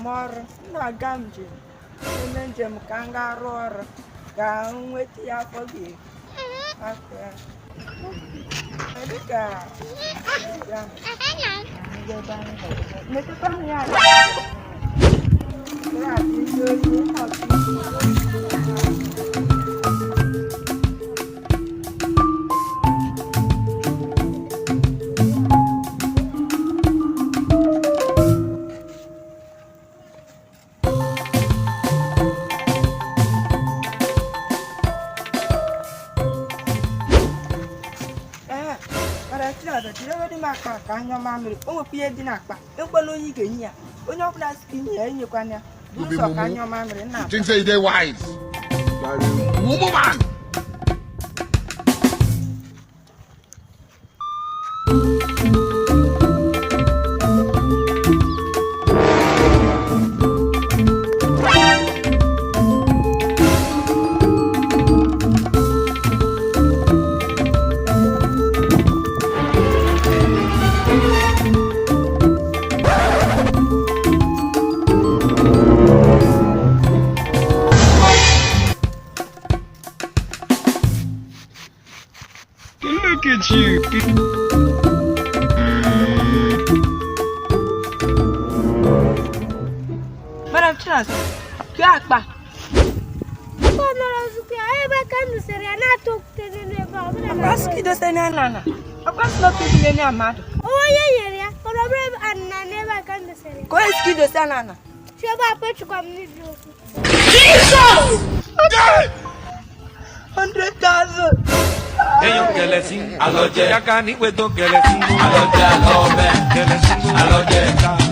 m ọrụ, m na-aga njem, eme njem ka m gaa rụọ ọrụ ka m nweta ya afọ ga-eri. Afọ ya. Dịka ya, metụta m ya. Ya dị ndị oyi, ọ. Ee, mana Chinazọ, jidegodi m akpa ka anyụọ mamịrị. O nwekwa ihe dị n'akpa. Ekwela onye ị ga-enye ya. Onye ọbụla sị ka inye ya, enyekwana ya. Buru Obi ụzọ ka mumu. anyụọ mamịrị nna. You think say you dey wise? You are a mumu man. Look at you. Madam Chinazọ, kee akpa. Ọ nọrọ ozugbo ya ebe ka m dosere ya na-atụ okwute n'elu ebe ọ bụla na Akwasị ka idose n'ala ala. Akwasị na oke dị n'enye mmadụ. Onye nyere ya mana ọ bụrụ ebe anịna n'ebe a ka m dosere ya. Ka onye si ka idose n'ala ala. Si ebe a pechukwa m n'ibi okwu. 100,000. Eyo kelesi, alọjẹ. Yaka ni weto kelesi, alọjẹ alọbẹ, kelesi, alọjẹ.